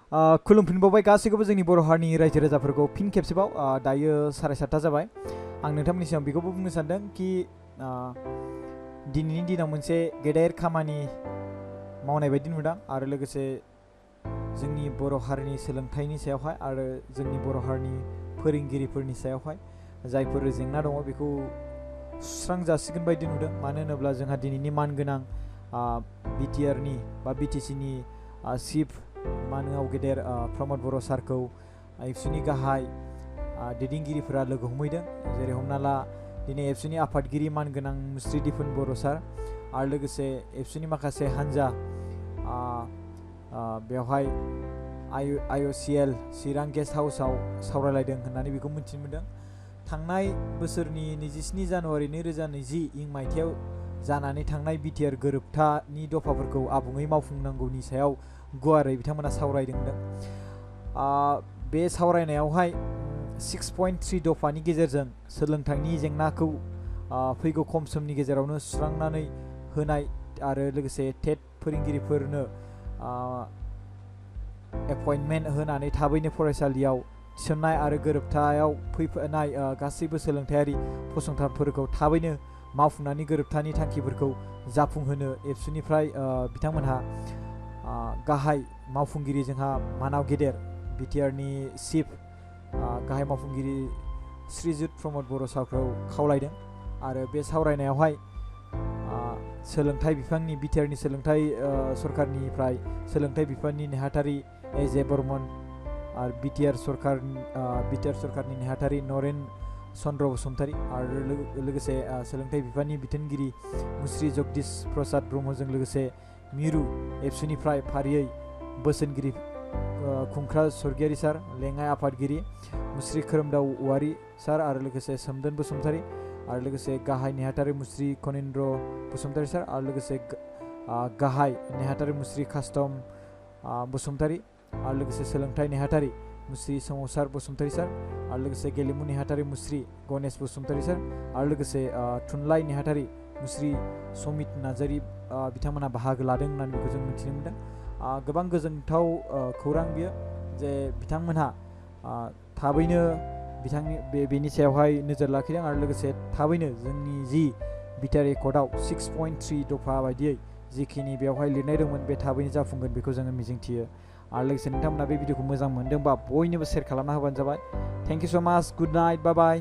खुलुमफिनबावबाय गासैखौबो जोंनि बर' हारिनि रायजो राजाफोरखौ फिन खेबसेबाव दायो 7:30 जाबाय। आं नोंथांमोननि सिगाङाव बेखौबो बुंनो सानदों कि दिनैनि दिनाव मोनसे गेदेर खामानि मावनाय बायदि नुदों आरो लोगोसे जोंनि बर' हारिनि सोलोंथाइनि सायावहाय आरो जोंनि बर' हारिनि फोरोंगिरिफोरनि सायावहाय जायफोर जेंना दङ बेखौ सुस्रांजासिगोन बायदि नुदों। मानो होनोब्ला जोंहा दिनैनि मानगोनां बिटिआरनि बा बिटिसिनि चिफ मानगाव गेदेर प्रमद बर' सारखौ एबसुनि गाहाय दैदेनगिरिफोरा लोगो हमहैदों। जेरै हमना ला दिनै एबसुनि आफादगिरि मानगोनां मुस्रि दिफोन बर' सार आरो लोगोसे एबसुनि माखासे हान्जा बेवहाय IOCL चिरां गेस्ट हाउसाव सावरायलायदों होननानै बेखौ मिथिनो मोन्दों। थांनाय बोसोरनि 27 जानुवारि 2020 मायथाइयाव जानानै थांनाय बिटिआर गोरोबथानि दफाफोरखौ आबुङै मावफुंनांगौनि सायाव गुवारै बिथांमोना सावरायदोंमोन। बे सावरायनायावहाय 6.3 दफानि गेजेरजों सोलोंथाइनि जेंनाखौ फैगौ खम समनि गेजेरावनो सुस्रांनानै होनाय आरो लोगोसे टेट फोरोंगिरिफोरनो एपइन्टमेन्ट होनानै थाबैनो फरायसालियाव थिसननाय आरो गोरोबथायाव फैनाय गासैबो सोलोंथायारि फसंथानफोरखौ थाबैनो मावफुंनानै गोरोबथानि थांखिफोरखौ जाफुंहोनो एबसुनिफ्राय बिथांमोनहा गाहाय मावफुंगिरि जोंहा मानाव गेदेर बिटिआरनि चिफ गाहाय मावफुंगिरि श्रीजुत प्रमद बर' सारखौ खावलायदों आरो बे सावरायनायावहाय सोलोंथाइ बिफाननि बिटिआरनि सोलोंथाइ सरकारनिफ्राय सोलोंथाइ बिफाननि नेहाथारि एजे बर्मन आरो बिटिआर सरकारनि नेहाथारि नरेन चन्द्र बसुमतारी आरो लोगोसे सोलोंथाइ बिफाननि बिथोनगिरि मुस्रि जगदीश प्रसाद ब्रह्मजों लोगोसे मिरु एबसुनिफ्राय फारियै बोसोनगिरि खुंख्रा स्वर्गियारि सार, लेङाइ आफादगिरि मुस्रि खोरोमदाव औवारी सार आरो लोगोसे सोमदोन बसुमतारी आरो लोगोसे गाहाय नेहाथारि मुस्रि कनिन्द्र बसुमतारी सार आरो लोगोसे गाहाय नेहाथारि मुस्रि कास्टम बसुमतारी आरो लोगोसे सोलोंथाइ नेहाथारि मुस्रि सोमावसार बसुमतारी सार आरो लोगोसे गेलेमु नेहाथारि मुस्रि गणेश बसुमतारी सार आरो लोगोसे थुनलाइ नेहाथारि मुस्रि समित नार्जारी बिथांमोना बाहागो लादों होननानै बेखौ जों मिथिनो मोन्दों। गोबां गोजोनथाव खौरां बियो जे बिथांमोनहा थाबैनो बेनि सायावहाय नोजोर लाखिदों आरो लोगोसे थाबैनो जोंनि जि बिटिआर एकर्डआव 6.3 दफा बायदियै जिखिनि बेवहाय लिरनाय दंमोन बे थाबैनो जाफुंगोन बेखौ जोङो मिजिंथियो। आरो लोगोसे नोंथांमोना बे भिडिअखौ मोजां मोनदोंबा बयनोबो शेयार खालामना होबानो जाबाय। थेंक इउ स' माच, गुड नाइट, बाय बाय।